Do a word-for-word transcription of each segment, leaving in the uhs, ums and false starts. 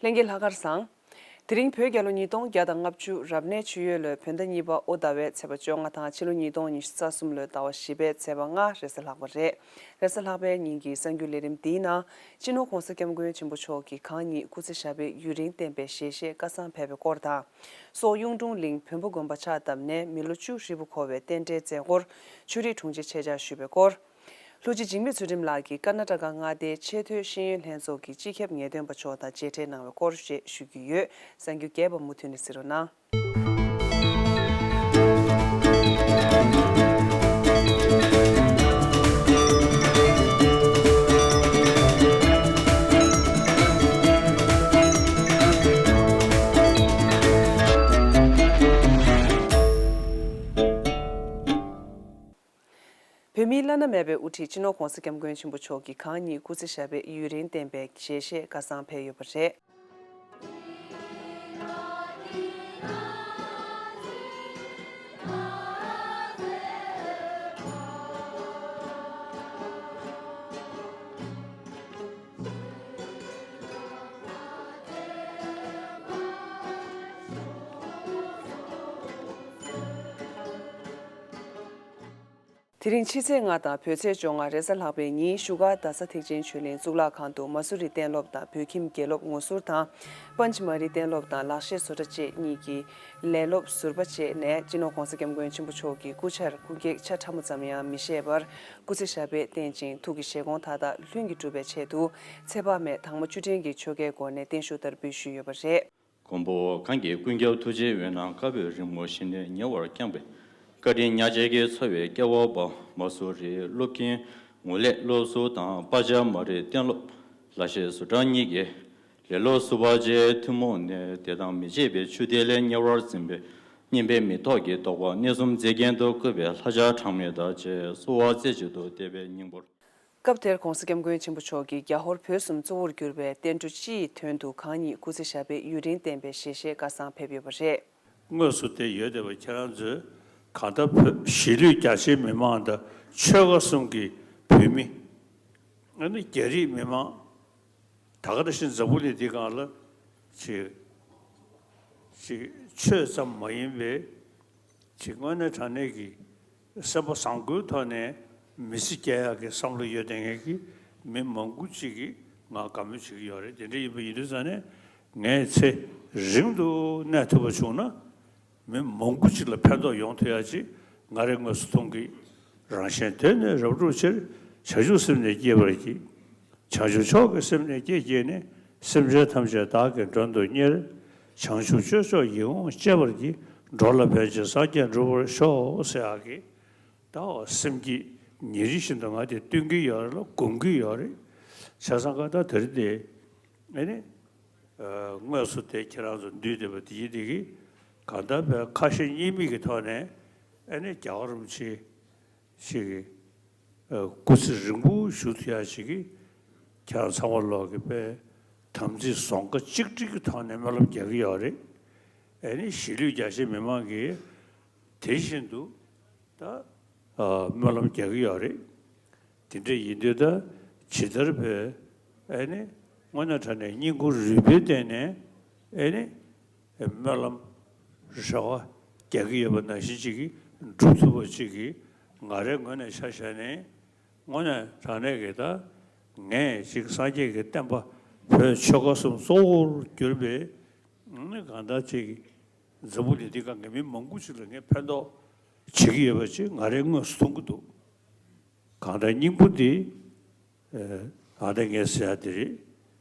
ལྷན་རྒྱས་ལྷག་དཀར་བཟང་། དེ་རིང་བོད་རྒྱལ་ལོ་ཉིས་སྟོང་བརྒྱ་དང་ལྔ་བཅུ་རབ་གནས་ཆུ་ཡོས་ལོའི་བོད་ཟླ་གཉིས་པ་ཨོ་ཟླ་བའི་ཚེས་པ་བཅོ་ལྔ་དང་ཕྱི་ལོ་ཉིས་སྟོང་ཉི་ཤུ་རྩ་གསུམ་ལོའི་ཟླ་བ་བཞི་པའི་ཚེས་པ་ལྔ་རེས་གཟའ་ལྷག་པ་རེད། རེས་གཟའ་ལྷག་པའི་ཉིན་གྱི་གསར་འགྱུར་ལས་རིམ་འདིའི་ནང་སྤྱི་ནོར་༧གོང་ས་༧སྐྱབས་མགོན་ཆེན་པོ་མཆོག་གིས་གང་ཉིད་སྐུ་ཚེ་ཞབས་པད་ཡུན་རིང་བརྟན་པའི་ཞལ་བཞེས་བཀའ་གསང་ཕེབས་པའི་སྐོར་དང་། སོག་གཡུང་དྲུང་གླིང་བོན་པོ་དགོན་པ་ཕྱག་བཏབ་ནས་མི་ལོ་བཅུ་ཧྲིལ་པོ་འཁོར་བའི་རྟེན་འབྲེལ་མཛད་སྒོར་ཆོས་རིག་དྲུང་ཆེ་ཆེད་བཅར་ཞུས་པའི་སྐོར། ལྷུ་སྤྱི་འཇིགས་མེད་ཚུལ་ཁྲིམས་ལགས་ཀྱིས་ཀར་ན་ཊ་ཀ་མངའ་སྡེའི་ཆེས་མཐོའི་ཤེས་ཡོན་ལྷན་ཚོགས་ཀྱི་སྤྱི་ཁྱབ་ངེས་སྟོན་པ་མཆོག་དང་མཇལ་འཕྲད་གནང་བའི་སྐོར་ཞེས་ཞུ་རྒྱུ་ཡོད། གསར་འགྱུར་རྒྱས་པ་མུ་མཐུད་ནས་གཟིགས་རོགས་གནང་། བོད་མིའི་བླ་ན་མེད་པའི་དབུ་ཁྲིད་སྤྱི་ནོར་༧གོང་ས་༧སྐྱབས་མགོན་ཆེན་པོ་མཆོག་གིས་གང་ཉིད་སྐུ་ཚེ་ཞབས་པད་ཡུན་རིང་བརྟན་པའི་ཞལ་བཞེས་བཀའ་གསང་ཕེབས་ཡོད་པ་རེད། དེ་རིང་ཕྱི་ཚེས་ལྔ་དང་བོད་ཚེས་བཅོ་ལྔ་རེས་གཟའ་ལྷག་པའི་ཉིན་བཞུགས་སྒར་རྡ་ས་ཐེག་ཆེན་ཆོས་གླིང་གཙུག་ལག་ཁང་དུ་མ་སུ་རི་གཏན་སློབ་དང་བོད་ཁྱིམ་དགེ་སློབ་ངོ་ཟུར་དང་། པཉྩ་མ་རི་གཏན་སློབ་དང་ལག་ཤེས་བཟོ་གྲྭ་བཅས་གཉིས་ཀྱི་ལས་སློབ་ཟུར་པ་བཅས་ནས་སྤྱི་ནོར་༧གོང་ས་༧སྐྱབས་མགོན་ཆེན་པོ་མཆོག་གི་སྐུ་ཕྱྭར་སྐུ་འགྱེད་ཆ་ཕྲ་མོ་ཙམ་ཡང་མི་བཞེས་པར་སྐུ་ཚེ་ཞབས་པད་བརྟན་ཅིང་ཐུགས་ཀྱི་བཞེད་དགོངས་མཐའ་དག་ལྷུན་གྱིས་གྲུབ་པའི་ཆེད་དུ་ཚེ་དཔག་མེད་དྭངས་མ་བཅུ་སྤྲིན་གྱི་ཆོ་གའི་སྒོ་ནས་བརྟན་བཞུགས་བསྟར་འབུལ་ཞུས་ཡོད་པ་རེད། མགོན་པོ་གང་གི་ཀུན་ཁྱབ་ཐུགས་རྗེའི་འོད་སྣང་དཀར་པོས་རིང་མོ་བཞིན་ནས་ཉེ་བར་བསྐྱངས་པའི་བཀའ་དྲིན་ཉག་གཅིག་གིས་འཚོ་བའི་སྐྱེ་བ་པ་མ་སུ་རིའི་སློབ་དགེ་ངོ་ལས་སློབ་ཟུར་དང་པཉྩ་མ་རི་གཏན་སློབ་ལག་ཤེས་ཟུར་གྲངས་གཉིས་ཀྱིས་ལས་སློབ་ཟུར་པ་བཅས་ཐུན་མོང་ནས་བདེ་དང་མི་ཕྱེད་པའི་ཆུ་གཏེར་ལས་ཉེ་བར་འཛིན་པའི་སྙིམ་པའི་མི་ཐོག་གི་རྟོགས་པ་གནས་གསུམ་མཛེས་རྒྱན་དུ་བཀོད་པའི་ལྷ་བྱ་གྲངས་མེད་དང་བཅས་གསོལ་བ་རྩེ་གཅིག་ཏུ་གཏད་པའི་སྙིང་པོར། སྐབས་དེར་༧གོང་ས་༧སྐྱབས་མགོན་ཆེན་པོ་མཆོག་གིས་རྒྱ་ཧོར་བོད་གསུམ་གཙོ་བོར་གྱུར་པའི་བསྟན་འགྲོ་སྤྱི་ཡི་དོན་དུ་གང་ཉིད་སྐུ་ཚེ་ཞབས་པད་ཡུན་རིང་བརྟན་པའི་ཞལ་བཞེས་བཀའ་གསང་ཕེབས་ཡོད་པ་རེད། དངོས་སུ་དེ་ཡོད་བསྡད་པ་ཁྱེད་རང་ཚོས་གང་ལྟར་བོད་གཞིས་ལུས་རྒྱ་ཆེའི་མི་མང་དང་ཆོལ་ཁ་གསུམ་གྱི་བོད་མི། ཨ་ནི་རྒྱ་རིགས་མི་མང་། ད་ག་ནང་བཞིན་འཛམ་བུ་གླིང་འདི་སྒང་ལ་ཅིག་ཅིག་ཆོས་ཙམ་མ་ཡིན་པའི་ཅིག་དངོས་གནས་དྲང་གནས་ཀྱི་སེམས་པ་བཟང་པོའི་ཐོག་ནས་མི་ཚེ་སྐྱེལ་ཡག་གི་བསམ་བློ་ཡོད་བསྡད་མཁན་གྱི་མི་མང་པོ་ཅིག་གིས་ང་དགའ་མོས་བྱེད་ཀྱི་ཡོད་རེད། དེ་འདྲ་ཡིན་པ་ཡིན་དུས་ཙང་ནས་ངས་ཚེ་རིང་དུ་གནས་ཐུབ་པ་བྱུང་ན། མི་མང་པོ་ཅིག་ལ་ཕན་ཐོགས་ཡོང་ཐུབ་ཡ་ཅིག་ང་རའི་དངོས་སུ་མཐོང་གི། རང་གཞན་དོན་ནི་རབ་བསྒྲུབ་ཕྱིར། བྱང་ཆུབ་སེམས་ནི་བསྐྱེད་པར་བགྱི། བྱང་ཆུབ་མཆོག་གི་སེམས་ནི་བསྐྱེད་བགྱིས་ནས། སེམས་ཅན་ཐམས་ཅད་བདག་གིས་མགྲོན་དུ་གཉེར། བྱང་ཆུབ་སྤྱོད་མཆོག་ཡིད་འོང་སྤྱད་པར་བགྱི། འགྲོ་ལ་ཕན་ཕྱིར་སངས་རྒྱས་འགྲུབ་པར་ཤོག་ཟེར་ཡག་གི། ད་འོ་སེམས་བསྐྱེད་ཉིན་རེ་བཞིན་དུ་ང་དེ་བསྟུན་གྱི་ཡོད་རེད་ལ་སྒོམ་གྱི་ཡོད་རེད། བྱས་ཙང་ཀ་ད་དེ་རིང་དེ། ཨེ་ནི། དངོས་སུ་དེ་ཁྱེད་རང་ཚོ་འདུས་བསྡད་པ་དེ་ཡིན་དེ་གི། གང་ལྟར་བའི་ཁ་ཞེ་གཉིས་མེད་ཀྱི་ཐོག་ནས་ཨེ་ནི་རྒྱལ་བ་རིན་པོ་ཆེ་ཞིག་གི་སྐུ་ཚེ་རིང་པོ་བཞུགས་ཐུབ་ཡ་ཞིག་གི་ཁྱེད་རང་ཚང་མ་ལོག་གི་པའི་དམ་ཚིག་རྫོང་ཁ་གཅིག་སྒྲིལ་གྱི་ཐོག་ནས་སྨོན་ལམ་རྒྱག་གི་ཡོད་རེད། ཨེ་ནི་གཞིས་ལུས་རྒྱ་ཆེ་མི་མང་གིས་དེ་བཞིན་དུ་ད་སྨོན་ལམ་རྒྱག་གི་ཡོད་རེད། དེ་འདྲ་ཡིན་དུས་ད་ཇི་ལྟར་བས་ཨེ་ནི་དངོས་གནས་དྲང་གནས་སྙིང་ཁུང་རུས་པའི་སྟེང་ནས་ཨེ་ནི་སྨོན་ལམ་རེ་བ་རྒྱག་གི་ཡོད་པ་ནང་བཞིན་ཅིག་གིས་འགྲུབ་ཐུབ་པ་ཅིག་གིས་ང་རའི་ངོས་ནས་ཆ་བཞག་ནས་དངོས་གནས་དྲང་གནས་ཀྱི་ད་ངས་ཅིག་སངས་རྒྱས་ཀྱི་བསྟན་པ་བོད་ཆོལ་ཁ་གསུམ་གཙོ་བོར་གྱུར་པའི་ཨེ་ནི་གང་ལྟར་ཅིག་འཛམ་བུ་གླིང་འདི་སྒང་གི་མི་མང་པོ་ཅིག་ལ་ངས་ཕན་ཐོགས་བྱེད་ཀྱི་ཡོད་པ་ཅིག་ང་རའི་དངོས་སུ་མཐོང་གི་འདུག་གང་ལྟར་སྙིང་པོ་འདི། ཨ་ད་ངས་ཟེར་ཡ་དེ་རེད།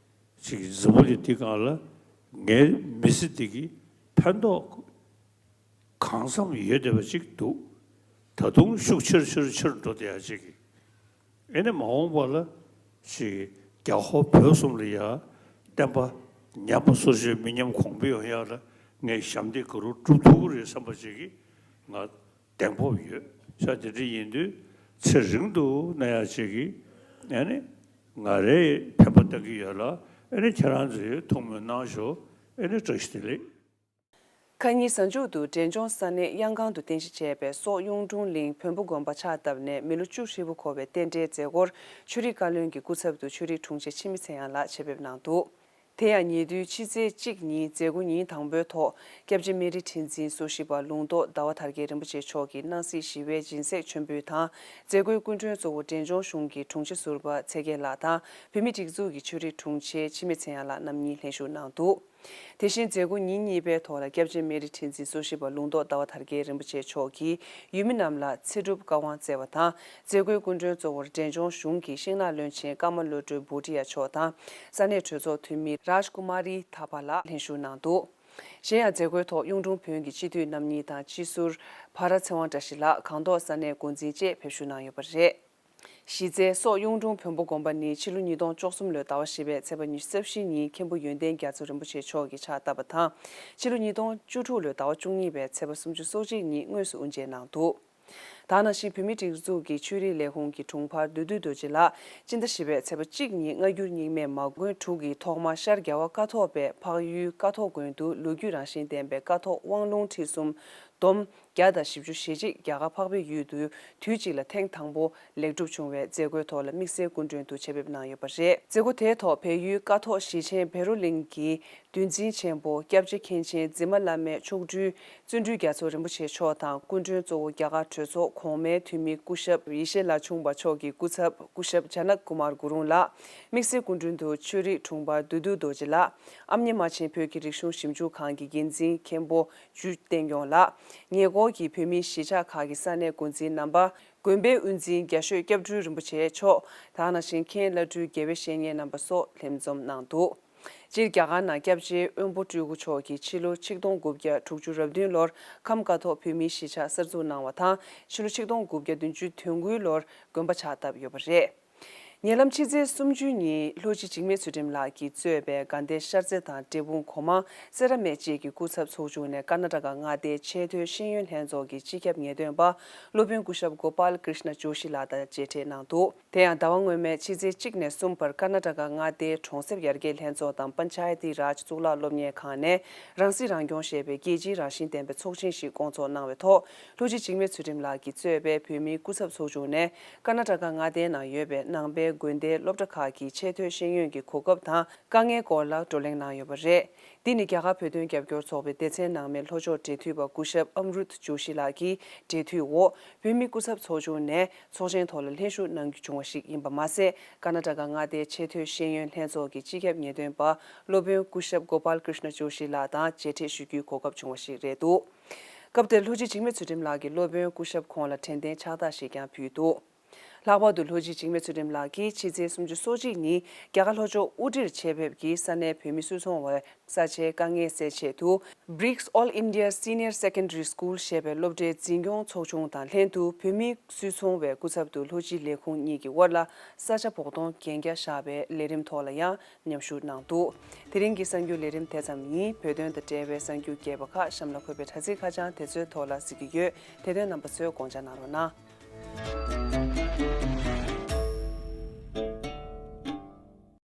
ཅིག་འཛམ་བུ་གླིང་འདི་སྒང་ལ་ངའི་མི་ཚེ་འདི་གི་ཕན་ཐོགས་གང་འཚམ་ཡོད་བསྡད་པ་ཅིག་འདུག་ད་དུང་ཤུགས་ཆེར་ཆེར་ཆེར་འགྲོ་བསྡད་ཡ་ཅིག་གི། ཨེ་ནི་མ་འོངས་པ་ལ་ཅིག་རྒྱ་ཧོར་བོད་གསུམ་ལ་ཡ་བསྟན་པ་ཉམས་པ་སོར་ཆུད་མི་ཉམས་གོང་འཕེལ་ཡོང་ཡ་ལ་ངས་ཞབས་འདེགས་ག་རུ་སྒྲུབ་ཐུབ་ཀྱི་རེད་བསམ་པ་ཅིག་གི་ང་གདེང་སྤོབས་ཡོད། ཆ་དེ་འདྲ་ཡིན་དུས་ཚེ་རིང་དུ་གནས་ཡ་ཅིག་གི་ཨེ་ནི་ང་རའི་ཕན་པ་བཏང་གི་ཡོད་ལ་ཨེ་ནི་ཁྱེད་རང་ཚོས་ཐུགས་སྨོན་གནང་ཤོག་ཨེ་ནི་བཀྲ་ཤིས་བདེ་ལེགས། ཁ་ཉིན་གཟའ་མཇུག་ཏུ་འབྲས་ལྗོངས་ས་གནས་གཡང་ཁང་དུ་རྟེན་གཞི་བྱས་པའི་སོག་གཡུང་དྲུང་གླིང་བོན་པོ་དགོན་པ་ཕྱག་བཏབ་ནས་མི་ལོ་བཅུ་ཧྲིལ་པོ་འཁོར་བའི་རྟེན་འབྲེལ་མཛད་སྒོར་ཆོས་རིག་བཀའ་བློན་གྱི་སྐུ་ཚབ་ཏུ་ཆོས་རིག་དྲུང་ཆེ་འཆི་མེད་ཚེ་དབྱངས་ལགས་ཆེད་ཕེབས་གནང་འདུག་དེ་ཡང་ཉེ་དུས་ཕྱི་ཚེས་གཅིག་ཉིན་མཛད་སྒོ་ཉིན་དང་པོའི་ཐོག་སྐྱབས་རྗེ་སྨན་རི་ཁྲི་འཛིན་སོ་བཞི་པ་ལུང་རྟོགས་ཟླ་བ་དར་རྒྱས་རིན་པོ་ཆེ་མཆོག་གིས་སྣང་སྲིད་ཞི་བའི་སྦྱིན་སྲེག་མཆོད་འབུལ་དང་། མཛད་སྒོའི་སྐུ་མགྲོན་གཙོ་བོ་འབྲས་ལྗོངས་གཞུང་གི་དྲུང་ཆེ་ཟུར་པ་ཚེ་རྒྱལ་ལགས་དང་བོད་མིའི་སྒྲིག་འཛུགས་ཀྱི་ཆོས་རིག་དྲུང་ཆེ་འཆི་མེད་ཚེ་དབྱངས་ལགས་རྣམ་གཉིས་ལྷན་ཞུགས་གནང་འདུག་དེ་བཞིན་མཛད་སྒོ་ཉིན་གཉིས་པའི་ཐོག་ལ་སྐྱབས་རྗེ་སྨན་རི་ཁྲི་འཛིན་སོ་བཞི་པ་ལུང་རྟོགས་ཟླ་བ་དར་རྒྱས་རིན་པོ་ཆེ་མཆོག་གིས་ཡུལ་མི་རྣམས་ལ་ཚེ་སྒྲུབ་བཀའ་དབང་སྩལ་བ་དང་། མཛད་སྒོའི་སྐུ་མགྲོན་གཙོ་བོར་འབྲས་ལྗོངས་གཞུང་གི་ཤིང་ནགས་བློན་ཆེན་ཀརྨ་བློ་གྲོས་བྷོ་ཊི་ཡ་མཆོག་དང་། ས་གནས་གྲོས་ཚོགས་འཐུས་མི་རཱཇ་ཀུ་མཱ་རི་ཐ་པ་ལགས་ལྷན་ཞུགས་གནང་འདུག་གཞན་ཡང་མཛད་སྒོའི་ཐོག་གཡུང་དྲུང་བོན་གྱི་སྤྱི་འཐུས་རྣམ་གཉིས་དང་སྤྱི་ཟུར་བྷ་ར་ཚེ་དབང་བཀྲ་ཤིས་ལགས། སྒང་ཏོག་ས་གནས་འགོ་འཛིན་བཅས་ཕེབས་ཞུགས་གནང་ཡོད་པ་རེད། གཞི་རྩའི་སོག་གཡུང་དྲུང་བོན་པོ་དགོན་པ་ནི་ཕྱི་ལོ་ཉིས་སྟོང་བཅུ་གསུམ་ལོའི་ཟླ་བ་བཞི་པའི་ཚེས་པ་ཉི་ཤུ་རྩ་བཞི་ཉིན་མཁན་པོ་ཡོན་ཏན་རྒྱ་མཚོ་རིན་པོ་ཆེ་མཆོག་གིས་ཕྱག་བཏབ་པ་དང་། ཕྱི་ལོ་ཉིས་སྟོང་བཅུ་དྲུག་ལོའི་ཟླ་བ་བཅུ་གཉིས་པའི་ཚེས་པ་སུམ་ཅུ་སོ་གཅིག་ཉིན་དངོས་སུ་དབུ་འབྱེད་གནང་འདུག་ད་ག་ནང་བཞིན་བོད་མིའི་སྒྲིག་འཛུགས་ཀྱི་ཆོས་རིག་ལས་ཁུངས་ཀྱི་དྲུང་འཕར་བདུད་འདུལ་རྡོ་རྗེ་ལགས་སྤྱི་ཟླ་བཞི་པའི་ཚེས་པ་གཅིག་ཉིན་སྔ་འགྱུར་རྙིང་མའི་མ་དགོན་དྲུག་གི་ཐོག་མ་ཤར་རྒྱལ་བ་ཀཿཐོག་པས་འཕགས་ཡུལ་ཀཿཐོག་དགོན་དུ་ལོ་རྒྱུས་རང་བཞིན་ལྡན་པའི་ཀཿཐོག་དབང་ལུང་ཁྲིད་གསུམ་སྡོམ་བརྒྱ་དང་བཞི་བཅུ་ཞེ་གཅིག་རྒྱ་གར་འཕགས་པའི་ཡུལ་དུ་དུས་གཅིག་ལ་ཐེངས་དང་པོ་ལེགས་གྲུབ་བྱུང་བའི་མཛད་སྒོའི་ཐོག་ལ་དམིགས་བསལ་སྐུ་མགྲོན་དུ་ཆེད་ཕེབས་གནང་ཡོད་པ་རེད། མཛད་སྒོ་དེའི་ཐོག་བལ་ཡུལ་ཀཿཐོག་ཞེ་ཆེན་བཻ་རོ་གླིང་གི་འདུལ་འཛིན་ཆེན་པོ་སྐྱབས་རྗེ་མཁན་ཆེན་འཛིན་མ་བླ་མའི་མཆོག་སྤྲུལ་བརྩོན་འགྲུས་རྒྱ་མཚོ་རིན་པོ་ཆེ་མཆོག་དང་། སྐུ་མགྲོན་གཙོ་བོ་རྒྱ་གར་གྲོས་ཚོགས་གོང་མའི་འཐུས་མི་སྐུ་ཞབས་ཡེ་ཤེས་ལ་ཆུང་པ་མཆོག་གི་སྐུ་ཚབ་སྐུ་ཞབས་ཇ་ནག་ཀུ་མར་གུ་རུང་ལགས། དམིགས་བསལ་སྐུ་མགྲོན་དུ་ཆོས་རིག་དྲུང་འཕར་བདུད་འདུལ་རྡོ་རྗེ་ལགས། ཨ་མྱེས་རྨ་ཆེན་བོད་ཀྱི་རིག་གཞུང་ཞིབ་འཇུག་ཁང་གི་འགན་འཛིན་མཁན་པོ་འཇུ་བསྟན་སྐྱོང་ལགས། ཉེ་འཁོར་གྱི་བོད་མིའི་གཞིས་ཆགས་ཁག་གི་ས་གནས་འགོ་འཛིན་རྣམ་པ། དགོན་པའི་དབུ་འཛིན་རྒྱ་ཤོད་སྐྱབས་སྤྲུལ་རིན་པོ་ཆེ་མཆོག་དང་། ནང་བཞིན་མཁན་བླ་སྤྲུལ་དགེ་བའི་བཤེས་གཉེན་རྣམ་པ་སོགས་ལྷན་འཛོམས་གནང་འདུག་སྤྱིར་རྒྱ་གར་ནང་སྐྱབས་རྗེ་དབོན་པོ་སྤྲུལ་སྐུ་མཆོག་གིས་ཕྱི་ལོ་ཆིག་སྟོང་དགུ་བརྒྱ་དྲུག་ཅུ་རེ་བདུན་ལོར་ཁམས་ཀ་ཐོག་བོད་མིའི་གཞིས་ཆགས་གསར་འཛུགས་གནང་བ་དང་། ཕྱི་ལོ་ཆིག་སྟོང་དགུ་བརྒྱ་བདུན་ཅུ་དོན་དགུ་ལོར་དགོན་པ་ཕྱག་བཏབ་ཡོད་པ་རེད། ཉེ་ལམ་ཕྱི་ཚེས་སུམ་ཅུ་ཉིན་ལྷོ་སྤྱི་འཇིགས་མེད་ཚུལ་ཁྲིམས་ལགས་ཀྱིས་གཙོས་པའི་དགའ་ལྡན་ཤར་རྩེ་དང་འབྲས་སྤུངས་གོང་མ་སེ་ར་སྨད་བཅས་ཀྱི་སྐུ་ཚབ་ཚོགས་ཆུང་ནས་ཀར་ན་ཊ་ཀ་མངའ་སྡེའི་ཆེས་མཐོའི་ཤེས་ཡོན་ལྷན་ཚོགས་ཀྱི་སྤྱི་ཁྱབ་ངེས་སྟོན་པ་སློབ་དཔོན་སྐུ་ཞབས་གོ་པཱལ་ཀྲིཤ་ན་ཇོ་ཤི་ལགས་དང་མཇལ་འཕྲད་གནང་འདུག་དེ་ཡང་ཟླ་བ་སྔོན་མའི་ཕྱི་ཚེས་གཅིག་ནས་གསུམ་བར་ཀར་ན་ཊ་ཀ་མངའ་སྡེའི་གྲོང་གསེབ་ཡར་རྒྱས་ལྷན་ཚོགས་དང་པན་ཆ་ཡ་ཏི་རཱཇ་གཙུག་ལག་སློབ་གཉེར་ཁང་ནས་རང་སྲིད་རང་སྐྱོང་ཞེས་པའི་རྒྱལ་སྤྱིའི་རང་བཞིན་ལྡན་པའི་ཚོགས་ཆེན་ཞིག་བསྐོང་ཚོགས་གནང་བའི་ཐོག་ལྷོ་སྤྱི་འཇིགས་མེད་ཚུལ་ཁྲིམས་ལགས་ཀྱིས་གཙོས་པའི་བོད་མིའི་སྐུ་ཚབ་ཚོགས་ཆུང་ནས་ཀར་ན་ཊ་ཀ་མངའ་སྡེའི་ནང་ཡོད་པའི་ནང་པའི་དགོན་སྡེའི་སློབ་གྲྭ་ཁག་གི་ཆེས་མཐོའི་ཤེས་ཡོན་གྱི་གོ་སྐབས་དང་དཀའ་ངལ་སྐོར་ལ་བགྲོ་གླེང་གནང་ཡོད་པ་རེད། འདི་ནི་རྒྱ་གར་བོད་དོན་རྒྱབ་སྐྱོར་ཚོགས་པའི་སྡེ་ཚན་ནང་མའི་ལྷོ་ཕྱོགས་འབྲེལ་མཐུད་པ་སྐུ་ཞབས་ཨམ་རུད་ཇོ་ཤི་ལགས་ཀྱིས་འབྲེལ་མཐུད་འོག་བོད་མིའི་སྐུ་ཚབ་ཚོགས་ཆུང་ནས་ཚོགས་ཆེན་ཐོག་ལ་ལྷན་ཞུགས་གནང་རྒྱུ་བྱུང་བ་ཞིག་ཡིན་པ་མ་ཟད། ཀར་ན་ཊ་ཀ་མངའ་སྡེའི་ཆེས་མཐོའི་ཤེས་ཡོན་ལྷན་ཚོགས་ཀྱི་སྤྱི་ཁྱབ་ངེས་སྟོན་པ་སློབ་དཔོན་སྐུ་ཞབས་གོ་པཱལ་ཀྲིཤ་ན་ཇོ་ཤི་ལགས་དང་མཇལ་འཕྲད་ཞུ་རྒྱུའི་གོ་སྐབས་བྱུང་བ་ཞིག་རེད་འདུག་སྐབས་དེར་ལྷོ་སྤྱི་འཇིགས་མེད་ཚུལ་ཁྲིམས་ལགས་ཀྱིས་སློབ་དཔོན་སྐུ་ཞབས་ཁོང་ལ་དྲན་རྟེན་ཕྱག་རྟགས་ཤིག་ཀྱང་ཕུལ་འདུག་ལྷག་པར་དུ་ལྷོ་སྤྱི་འཇིགས་མེད་ཚུལ་ཁྲིམས་ལགས་ཀྱིས་ཕྱི་ཚེས་སུམ་ཅུ་སོ་གཅིག་ཉིན་རྒྱ་གར་ལྷོ་ཕྱོགས་ཨུ་ཏིར་ཆེད་ཕེབས་ཀྱིས་ས་གནས་བོད་མི་སུད་ཚོང་བའི་ས་ཆའི་དཀའ་ངལ་སེལ་ཆེད་དུ། བྷི་རིགས་All India Senior Secondary School ཞེས་པའི་སློབ་གྲྭའི་འཛིན་སྐྱོང་ཚོགས་ཆུང་དང་ལྷན་དུ་བོད་མིའི་སུད་ཚོང་བའི་སྐུ་ཚབ་ཏུ་ལྷོ་སྤྱིའི་ལས་ཁུངས་གཉིས་ཀྱི་དབར་ལ་ས་ཆ་བོགས་གཏོང་གན་རྒྱ་བཞག་པའི་ལས་རིམ་ཐོག་ལ་ཡང་མཉམ་ཞུགས་གནང་འདུག་དེ་རིང་གི་གསར་འགྱུར་ལས་རིམ་དེ་ཙམ་ཡིན། བོད་དོན་དང་འབྲེལ་བའི་གསར་འགྱུར་རྒྱས་པ་ཁག་གཤམ་ལ་འཁོད་པའི་དྲ་ཚིགས་ཁ་བྱང་དེ་ཚོའི་ཐོག་ལ་གཟིགས་ཀྱི་ཡོད། དེ་དོན་རྣམ་པ་ཚོས་དགོངས་འཇགས་གནང་རོགས་གནང་།